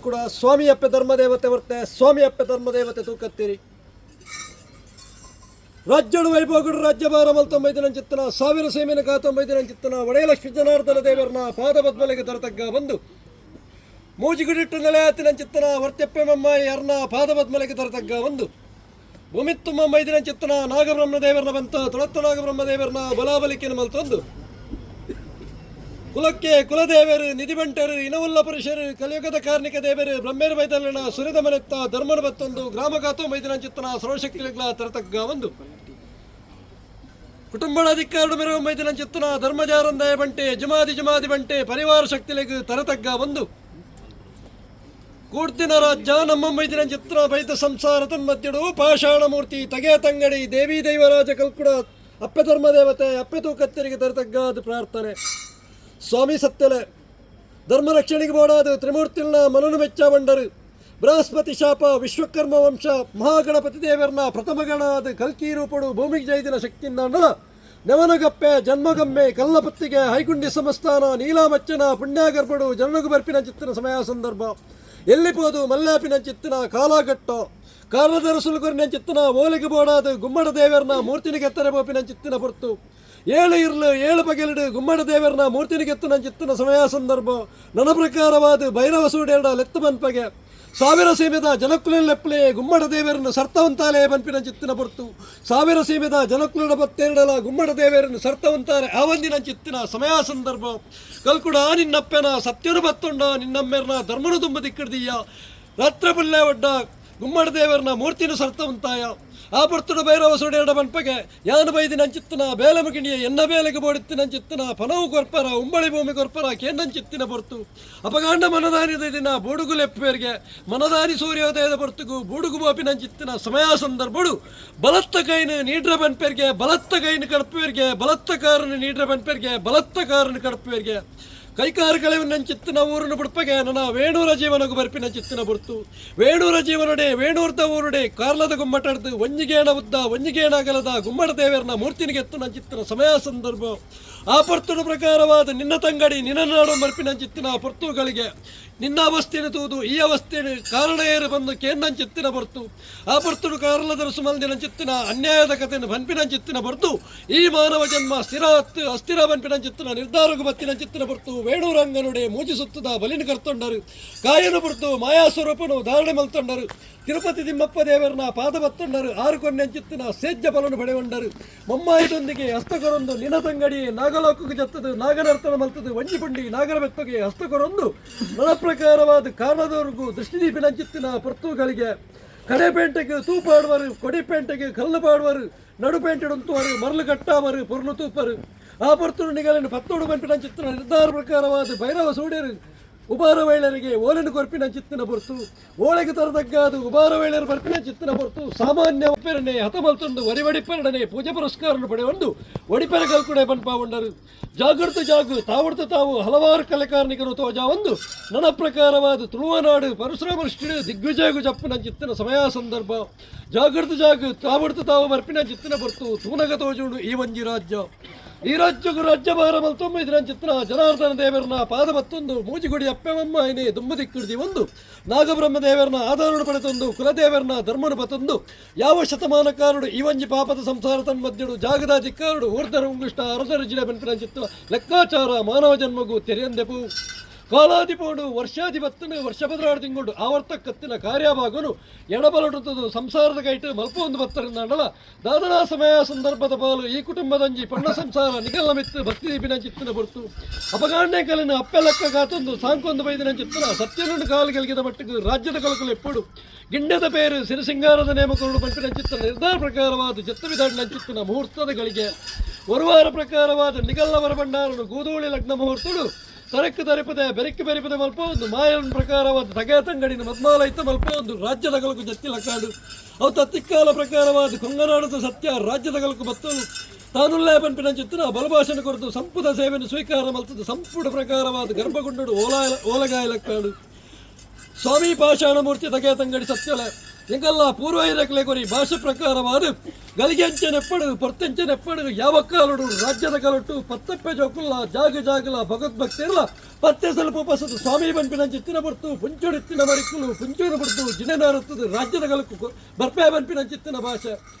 ಕಲ್ಕುಡ ಸ್ವಾಮಿ ಅಪ್ಪೆ ಧರ್ಮದೇವತೆ ವರ್ತೆ ಸ್ವಾಮಿ ಅಪ್ಪೆ ಧರ್ಮದೇವತೆ ತೂಕತ್ತೀರಿ. ರಾಜ್ಯಡು ವೈಭೋಗಡು ರಾಜ್ಯಭಾರ ಮಲ್ತೊಂಬೈದಿನ ಚಿತ್ತನ ಸಾವಿರ ಸೇಮಿನ ಕಾತೊಂಬೈದಿನ ಚಿತ್ತನ ಒಡೆಯಲಕ್ಷ್ಮಿ ಜನಾರ್ದನ ದೇವರನ ಪಾದ ಪದ್ಮಲೆಗೆ ತರತಗ್ಗ ಬಂದು ಮೂಜಿಗುಡಿಟ್ಟು ನೆಲೆಯಾತಿನ ಚಿತ್ತನ ವರ್ತ್ಯಪ್ಪೆ ಮಮ್ಮಾಯಿ ಅರ್ನ ಪಾದ ಪದ್ಮಲೆಗೆ ತರತಗ್ಗ ಒಂದು ಭೂಮಿತ್ತುಮ್ಮ ಮೈದಿನ ಚಿತ್ತನ ನಾಗಬ್ರಹ್ಮ ದೇವರನ ಬಂತ ತುಳತ್ತ ನಾಗಬ್ರಹ್ಮ ದೇವರನ ಬಲಾಬಲಿಕೆನ ಮಲ್ತೊಂದು ಕುಲಕ್ಕೆ ಕುಲದೇವರು ನಿಧಿಬಂಟರು ಇನವುಲ್ಲ ಪುರುಷರು ಕಲಿಯುಗದ ಕಾರ್ಣಿಕ ದೇವರು ಬ್ರಹ್ಮೇರು ಬೈದಲ್ಲಿನ ಸುರಿದ ಮನೆತ್ತ ಧರ್ಮನ ಬತ್ತೊಂದು ಗ್ರಾಮಗಾತೋ ಮೈದಿನ ಚಿತ್ತನ ಸರ್ವಶಕ್ತಿಗಳ ತರತಗ್ಗ ಒಂದು ಕುಟುಂಬದ ಅಧಿಕಾರಡು ಮೆರವ ಮೈದಿನ ಚಿತ್ತನ ಧರ್ಮಜಾರಂದಯ ಬಂಟೆ ಜುಮಾದಿ ಜುಮಾದಿ ಬಂಟೆ ಪರಿವಾರ ಶಕ್ತಿಲೆಗ್ ತರತಗ್ಗ ಒಂದು ಕೂಡ್ತಿನ ರಾಜ್ಯ ನಮ್ಮ ಮೈದಿನ ಚಿತ್ರ ಬೈದ ಸಂಸಾರ ತನ್ಮಧ್ಯಡು ಪಾಷಾಣಮೂರ್ತಿ ತಗೆ ತಂಗಡಿ ದೇವಿ ದೈವರಾಜ ಕಲ್ಕುಡ ಅಪ್ಪೆ ಧರ್ಮದೇವತೆ ಅಪ್ಪೆ ತೂಕತ್ತರಿಗೆ ತರತಗ್ಗಾದ ಪ್ರಾರ್ಥನೆ. ಸ್ವಾಮಿ ಸತ್ಯಲೆ ಧರ್ಮ ರಕ್ಷಣೆಗೆ ಬೋಡಾದ ತ್ರಿಮೂರ್ತಿಲ್ನ ಮನನು ಮೆಚ್ಚ ಬಂಡರು ಬೃಹಸ್ಪತಿ ಶಾಪ ವಿಶ್ವಕರ್ಮ ವಂಶ ಮಹಾಗಣಪತಿ ದೇವರನ ಪ್ರಥಮ ಗಣಾದ ಕಲ್ಕಿ ರೂಪಡು ಭೂಮಿಗೆ ಜೈದಿನ ಶಕ್ತಿಯಿಂದ ನೆವನಗಪ್ಪೆ ಜನ್ಮಗಮ್ಮೆ ಕಲ್ಲಪತ್ತಿಗೆ ಹೈಗುಂಡಿ ಸಮಸ್ಥಾನ ನೀಲಾಮಚ್ಚನ ಪುಣ್ಯಾಗರ್ಭಡು ಜನನಗು ಬರ್ಪಿನ ಚಿತ್ತಿನ ಸಮಯ ಸಂದರ್ಭ ಎಲ್ಲಿ ಪೋದು ಮಲ್ಲಾಪಿನ ಚಿತ್ತಿನ ಕಾಲಾಗಟ್ಟ ಕಾರಣದರಸುಲು ಚಿತ್ತನ ಓಲಿಗೆ ಬೋಡಾದ ಗುಮ್ಮಡ ದೇವರನ ಮೂರ್ತಿನಿಗೆ ಎತ್ತರ ಬೋಪಿನ ಚಿತ್ತಿನ ಪೊರ್ತು ಏಳು ಇರ್ಲು ಏಳು ಪಗೆಲಿಡು ಗುಮ್ಮಡ ದೇವರನ ಮೂರ್ತಿನಿಗೆ ಎತ್ತನ ಚಿತ್ತಿನ ಸಮಯ ಸಂದರ್ಭ ನನ್ನ ಪ್ರಕಾರವಾದ ಭೈರವ ಸೂಡೇಡ ಲೆತ್ತು ಮನ್ಪಗೆ ಸಾವಿರ ಸೀಮೆದ ಜನಕುಲೆಪ್ಪಲೆ ಗುಮ್ಮಡ ದೇವರನ್ನು ಸರ್ತವಂತಾಲೆ ಬನ್ಪಿನ ಚಿತ್ತಿನ ಪೊರ್ತು ಸಾವಿರ ಸೀಮೆದ ಜನಕುಲದ ಬತ್ತೇರಡಲ ಗುಮ್ಮಡ ದೇವರನ್ನು ಸರ್ತವಂತಾರೆ ಆವಂದಿನ ಚಿತ್ತಿನ ಸಮಯ ಸಂದರ್ಭ ಕಲ್ಕುಡ ನಿನ್ನಪ್ಪೆನ ಸತ್ಯನು ಬತ್ತೊಂಡ ನಿನ್ನಮ್ಮೆರ್ನ ಧರ್ಮನು ತುಂಬ ದಿಕ್ಕಡ್ದೀಯ ರಾತ್ರ ಪುಲ್ಲೆ ಒಡ್ಡ ಗುಮ್ಮಡ ದೇವರನ ಮೂರ್ತಿನ ಸರ್ತವಂತಾಯ ಆ ಪೊರ್ತುಡು ಭೈರವ ಸುಡೇಡ ಬನ್ಪಗೆ ಯಾನು ಬೈದಿ ನಂಚಿತ್ತನ ಬೇಲಮುಗಿಣಿಯ ಎನ್ನ ಬೇಲೆಗೆ ಬೋಡಿತ್ತು ನಂಚಿತ್ತನ ಪನವು ಕೊರ್ಪರ ಉಂಬಳಿ ಭೂಮಿ ಕೊರ್ಪರ ಕೇಂದಂಚಿತ್ತಿನ ಪೊರ್ತು ಅಪಗಾಂಡ ಮನದಾನಿದ ದಿನ ಬೂಡುಗು ಲೆಪ್ಪೇರಿಗೆ ಮನದಾನಿ ಸೂರ್ಯೋದಯದ ಪೊರ್ತುಗು ಬೂಡುಗು ಬೋಪಿ ನಂಚಿತ್ತಿನ ಸಮಯ ಸಂದರ್ಭಡು ಬಲತ್ತ ಕೈನು ನೀಡ್ರ ಬನ್ಪೇರಿಗೆ ಬಲತ್ತ ಕೈನು ಕಡಪೇರಿಗೆ ಬಲತ್ತ ಕಾರನ್ನು ನೀಡ್ರ ಬನ್ಪೇರಿಗೆ ಬಲತ್ತ ಕಾರನ್ನು ಕಡಪೇರಿಗೆ ಕೈಕಾರು ಕಳೆವು ಚಿತ್ತಿನ ಊರನ್ನು ಬುಡ್ಪಗೆ ನನ್ನ ವೇಣೂರ ಜೀವನಗು ಬರ್ಪಿನ ಚಿತ್ತಿನ ಬುರ್ತು ವೇಣೂರ ಜೀವನಡೆ ವೇಣೂರ್ದ ಊರುಡೆ ಕಾರ್ಲದ ಗುಮ್ಮಟಡ್ದು ಒಂಜಿಗೇಣ ಉದ್ದ ಒಂಜಿಗೇಣ ಅಗಲದ ಗುಮ್ಮಟ ದೇವರನ ಮೂರ್ತಿನಿಗೆತ್ತು ಚಿತ್ತಿನ ಸಮಯ ಸಂದರ್ಭ ಆ ಪೊರ್ತುಡು ಪ್ರಕಾರವಾದ ನಿನ್ನ ತಂಗಡಿ ನಿನ್ನ ನಾಡು ಮರ್ಪಿನ ಚಿತ್ತಿನ ಪೊರ್ತುಗಳಿಗೆ ನಿನ್ನ ಅವಸ್ಥೆಯನ್ನು ತೂದು ಈ ಅವಸ್ಥೆಯನ್ನು ಕಾರಣ ಏರು ಬಂದು ಕೇಂದಂ ಚಿತ್ತಿನ ಪೊರ್ತು ಆ ಪೊರ್ತುಡು ಕಾರಲದ ಸುಮಲ್ದಿನ ಚಿತ್ತಿನ ಅನ್ಯಾಯದ ಕಥೆಯನ್ನು ಬನ್ಪಿನ ಚಿತ್ತಿನ ಪೊರ್ತು ಈ ಮಾನವ ಜನ್ಮ ಸ್ಥಿರ ಅತ್ತು ಅಸ್ಥಿರ ಬನ್ಪಿನ ಚಿತ್ತಿನ ನಿರ್ಧಾರಗು ಬತ್ತಿನ ಚಿತ್ತಿನ ಪೊರ್ತು ವೇಣೂರಂಗನುಡೆ ಮೂಜಿಸುತ್ತದ ಬಲಿನ ಕರ್ತೊಂಡರು ಕಾಯನು ಪುರ್ತು ಮಾಯಾ ಸ್ವರೂಪನು ಧಾರಣೆ ಮಲ್ತೊಂಡರು ತಿರುಪತಿ ತಿಮ್ಮಪ್ಪ ದೇವರನ ಪಾದ ಬತ್ತೊಂಡರು ಆರು ಕೊನ್ನೆಂಚಿತ್ತಿನ ಸೇಜ್ಯ ಫಲನು ಪಡೆಗೊಂಡರು ಮಮ್ಮಾಯಿದೊಂದಿಗೆ ಹಸ್ತಕರೊಂದು ನಿನ ತಂಗಡಿ ನಾಗಲೋಕಕ್ಕೆ ಜತ್ತದು ನಾಗನರ್ತನ ಮಲ್ತದು ವಂಜಿಪುಂಡಿ ನಾಗರ ಬೆತ್ತಗೆ ಹಸ್ತಕರೊಂದು ನನ್ನ ಪ್ರಕಾರವಾದ ಕಾರಣದವರೆಗೂ ದೃಷ್ಟಿದೀಪಿನಂಚಿತ್ತಿನ ಪೊರ್ತುಗಳಿಗೆ ಕಡೆಪೇಂಟೆಗೆ ತೂಪಾಡುವರು ಕೊಡಿಪೇಂಟೆಗೆ ಕಲ್ಲು ಪಾಡುವರು ನಡುಪೇಂಟೆಡುಂತುವರು ಮರಳು ಕಟ್ಟಾವರು ಪೊರ್ಲು ತೂಪರು ಆ ಪೊರ್ತುಡು ನಿಗಲಿನ ಪತ್ತೋಡು ಬಂಪಿನ ಚಿತ್ತಿನ ನಿರ್ಧಾರ ಪ್ರಕಾರವಾದ ಭೈರವ ಸೂಡ್ಯರು ಉಬಾರ ವೇಳರಿಗೆ ಓಲೆನು ಕೊರ್ಪಿನ ಚಿತ್ತಿನ ಪೊರ್ತು ಓಳೆಗೆ ತರತಗ್ಗಾದು ಉಬಾರ ವೇಳರು ಬರ್ಪಿನ ಚಿತ್ತಿನ ಪೊರ್ತು ಸಾಮಾನ್ಯ ಒಪ್ಪೆರನೆ ಹತಮಲ್ತೊಂದು ವರಿವಡಿಪೆರಡನೆ ಪೂಜೆ ಪುರಸ್ಕಾರನ್ನು ಪಡೆಯೊಂದು ಒಡಿಪೆರ ಕಲ್ಕುಡೆ ಬನ್ಪಾವಂಡರು ಜಾಗೃತ ಜಾಗು ತಾವಡ್ತ ತಾವು ಹಲವಾರು ಕಲೆಕಾರನಿಕರು ತೋಜಾವಂದು ನನ್ನ ಪ್ರಕಾರವಾದ ತುಳುವನಾಡು ಪರಶುರಾಮ ದಿಗ್ವಿಜಯಗು ಜಪ್ಪನ ಚಿತ್ತಿನ ಸಮಯ ಸಂದರ್ಭ ಜಾಗೃತ ಜಾಗು ತಾವಡ್ತ ತಾವು ಬರ್ಪಿನ ಚಿತ್ತಿನ ಪೊರ್ತು ತೂನಗ ತೋಜುಂಡು ಈ ಒಂಜಿ ರಾಜ್ಯ ಈ ರಾಜ್ಯಗೂ ರಾಜ್ಯಭಾರ ಮಲ್ತೊಂಬೈದಿನ ಚಿತ್ರ ಜನಾರ್ದನ ದೇವರನ ಪಾದ ಮತ್ತೊಂದು ಮೂಜಿಗುಡಿ ಅಪ್ಪೆಮಮ್ಮ ಏನೇ ದುಂಬು ದಿಕ್ಕಿಡ್ದಿ ಒಂದು ನಾಗಬ್ರಹ್ಮ ದೇವರನ ಆಧಾರನು ಪಡೆತೊಂದು ಕುಲದೇವರನ ಧರ್ಮನು ಪತೊಂದು ಯಾವ ಶತಮಾನಕಾರುಡು ಈ ಒಂಜಿ ಪಾಪದ ಸಂಸಾರ ತನ್ಮಧ್ಯಡು ಜಾಗದ ದಿಕ್ಕಾರುಡು ಊರ್ಧರ ಉಂಗುಷ್ಟ ಅರಸರ ಜಿಲೆ ಬೆನ್ಪಿನ ಚಿತ್ರ ಲೆಕ್ಕಾಚಾರ ಮಾನವ ಜನ್ಮಗೂ ತೆರೆಯಂದೆಪು ಕಾಲಾದಿಪೋಡು ವರ್ಷಾಧಿಪತ್ತನು ವರ್ಷ ಪದರಾಡು ತಿಂಗೊಂಡು ಆವರ್ತ ಕತ್ತಿನ ಕಾರ್ಯಭಾಗನು ಎಡಬಲಡುತ್ತದು ಸಂಸಾರದ ಕೈಟು ಮಲ್ಪ ಒಂದು ಬತ್ತರಿಂದ ದಾದನಾ ಸಮಯ ಸಂದರ್ಭದ ಪಾಲು ಈ ಕುಟುಂಬದಂಜಿ ಪಣ್ಣ ಸಂಸಾರ ನಿಗಲ್ಲ ಮಿತ್ತು ಭಕ್ತಿ ದೀಪಿನ ಚಿತ್ತನ ಬರ್ತು ಅಪಗಾಂಡೆ ಕಲಿನ ಅಪ್ಪೆಲಕ್ಕ ಕಾತೊಂದು ಸಾಂಕೊಂದು ಬೈದಿನ ಚಿತ್ತನ ಸತ್ಯನುಂಡು ಕಾಲು ಗೆಲ್ಗಿದ ಮಟ್ಟಿಗೆ ರಾಜ್ಯದ ಕಲಕಲು ಎಪ್ಪಡು ಗಿಂಡದ ಪೇರು ಸಿರಿಸಿಂಗಾರದ ನೇಮಕರುಡು ಪಂಪಿನ ಚಿತ್ತನ ನಿರ್ಧಾರ ಪ್ರಕಾರವಾದ ಚಿತ್ತವಿದಾಡಿನ ಚಿತ್ತನ ಮುಹೂರ್ತದ ಗಳಿಗೆ ಒರುವಾರ ಪ್ರಕಾರವಾದ ನಿಗಲ್ಲವರ ಭಂಡಾರನು ಗೂದೂಳಿ ಲಗ್ನ ಮುಹೂರ್ತಡು ತರಕ್ಕು ತರಿಪದೆ ಬೆರಕ್ಕು ಬೆರಿಪದೆ ಮಲ್ಪ ಒಂದು ಮಾಯನ್ ಪ್ರಕಾರವಾದ ತಗೆ ತಂಗಡಿನ ಮದ್ಮಾಲ ಇತ್ತ ಮಲ್ಪ ಒಂದು ರಾಜ್ಯದ ಕಲಕು ಜತ್ತಿಲ ಕಾಡು ಅವು ತತ್ತಿಕ್ಕಾಲ ಪ್ರಕಾರವಾದ ಕೊಂಗನಾಡದ ಸತ್ಯ ರಾಜ್ಯದ ಕಲಕು ಬತ್ತು ತಾನುಲ್ಲೇ ಪನ್ಪಿನ ಚಿತ್ತನ ಬಲಭಾಷಣ ಕೊರತು ಸಂಪುಟ ಸೇವೆಯನ್ನು ಸ್ವೀಕಾರ ಮಲ್ತದ್ದು ಸಂಪುಟ ಪ್ರಕಾರವಾದ ಗರ್ಭಗುಂಡಡು ಓಲಾ ಓಲಗಾಯಲಕ್ಕಾಡು ಸ್ವಾಮಿ ಪಾಷಾಣಮೂರ್ತಿ ತಗೆ ತಂಗಡಿ ಸತ್ಯಲೆ ಎಂಕಲ್ಲ ಪೂರ್ವ ಹಿರಕಲೆ ಕೊರಿ ಭಾಷೆ ಪ್ರಕಾರವಾದ ಗಲಿಗೆಂಚನೆಪ್ಪಡು ಪೊರ್ತೆಂಚನೆಪ್ಪಡು ಯಾವ ಕಾಲುಡು ರಾಜ್ಯದ ಕಲೊಟ್ಟು ಪತ್ತಪ್ಪೆ ಜೋಕುಲ್ಲ ಜಾಗ ಜಾಗಲ ಭಗವದ್ಭಕ್ತಿರ್ಲ ಪತ್ತೆ ಸ್ವಲ್ಪ ಬಸದು ಸ್ವಾಮಿ ಬನ್ಪಿನ ಚಿತ್ತಿನ ಬರ್ತು ಪುಂಚೋಡಿತ್ತಿನ ಮರಿಕುಲು ಪುಂಚೋಡು ಬಿಡ್ತು ಜಿನೆನಾರುತ್ತದೆ ರಾಜ್ಯದ ಕಲಕ್ಕು ಬರ್ಪೆ ಬನ್ಪಿನ ಚಿತ್ತಿನ ಭಾಷೆ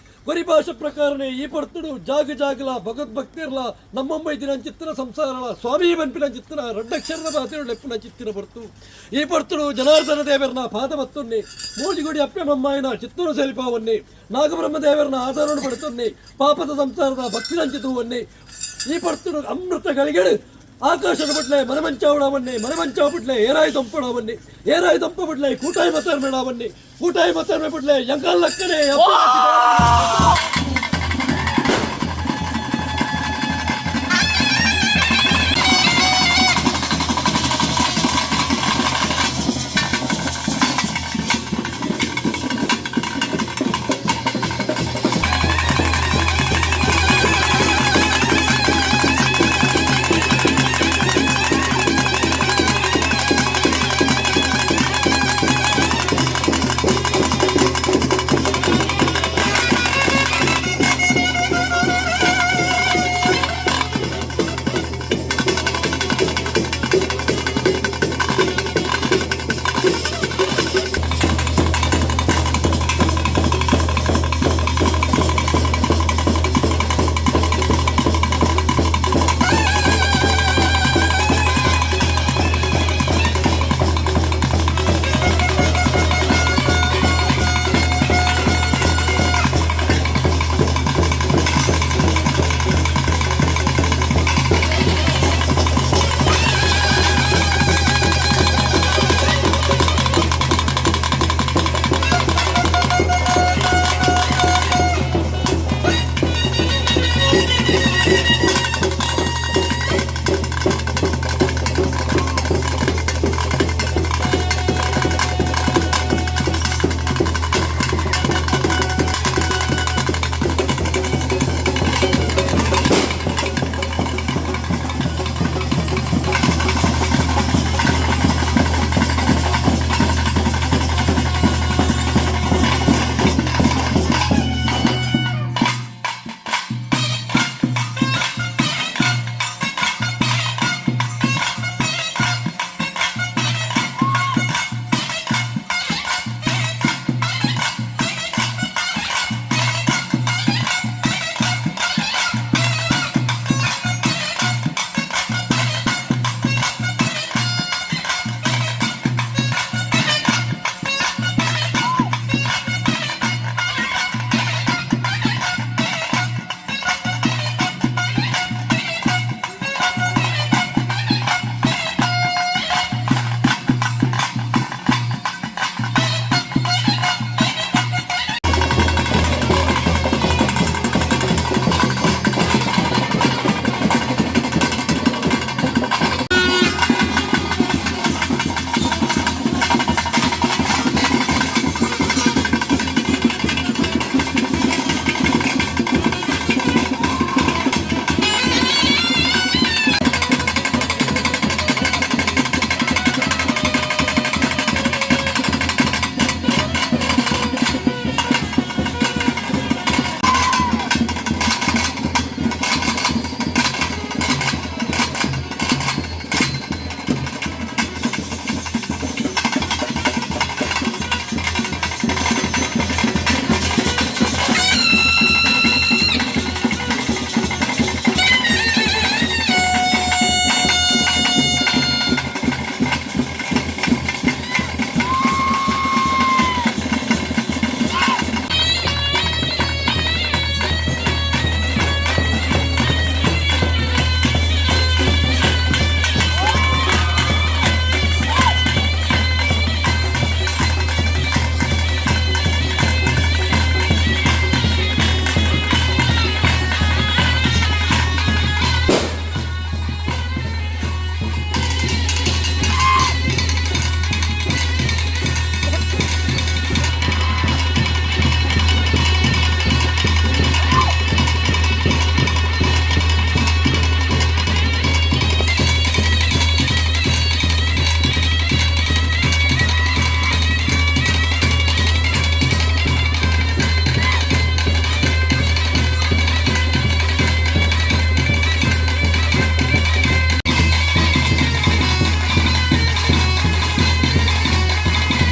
ಕೊರಿ ಭಾಷೆ ಪ್ರಕಾರನೇ ಈ ಪರ್ತುಡು ಜಾಗ ಜಾಗಲ ಭಗವದ್ಭಕ್ತಿರ್ಲ ನಮ್ಮಮ್ಮ ದಿನ ಚಿತ್ತಿನ ಸಂಸಾರಲ ಸ್ವಾಮಿ ಬನ್ಪಿನ ಚಿತ್ತಿನ ರಡ್ಡಕ್ಷರದ ಬಾತಿರು ಲೆಪ್ಪುನ ಚಿತ್ತಿನ ಪರ್ತು ಈ ಪರ್ತುಡು ಜನಾರ್ದನ ದೇವರನ ಪಾದ ಬತ್ತುನ್ನಿ ಮೂಜಿಗುಡಿ ಅಪ್ಪೆ ಮಮ್ಮಾಯಿನ ಚಿತ್ತೂರು ಸೆಲಿಪಾವನ್ನಿ ನಾಗಬ್ರಹ್ಮ ದೇವರನ ಆಧಾರವನ್ನು ಪಡುತ್ತನ್ನಿ ಪಾಪದ ಸಂಸಾರದ ಭಕ್ತಿ ನಂಚಿತುವನ್ನಿ ಈ ಪರ್ತುಡು ಅಮೃತ ಗಳಿಗೆಡು ಆಕಾಶದ ಬಟ್ಲೆ ಮನಮಂಚಾವಡವನ್ನಿ ಮನಮಂಚಾವ ಬಿಟ್ಲೆ ಏರಾಯಿ ತಂಪಡವನ್ನಿ ಏರಾಯಿ ತಂಪ ಬಿಟ್ಲೆ ಕೂಟಾಯಿ ಮತರ್ಮೇಳವನ್ನಿ ಕೂಟಾಯಿ ಮತರ್ಮೆ ಬಿಟ್ಲೆ ಯಂಕಲ್ಲಕ್ಕನೆ.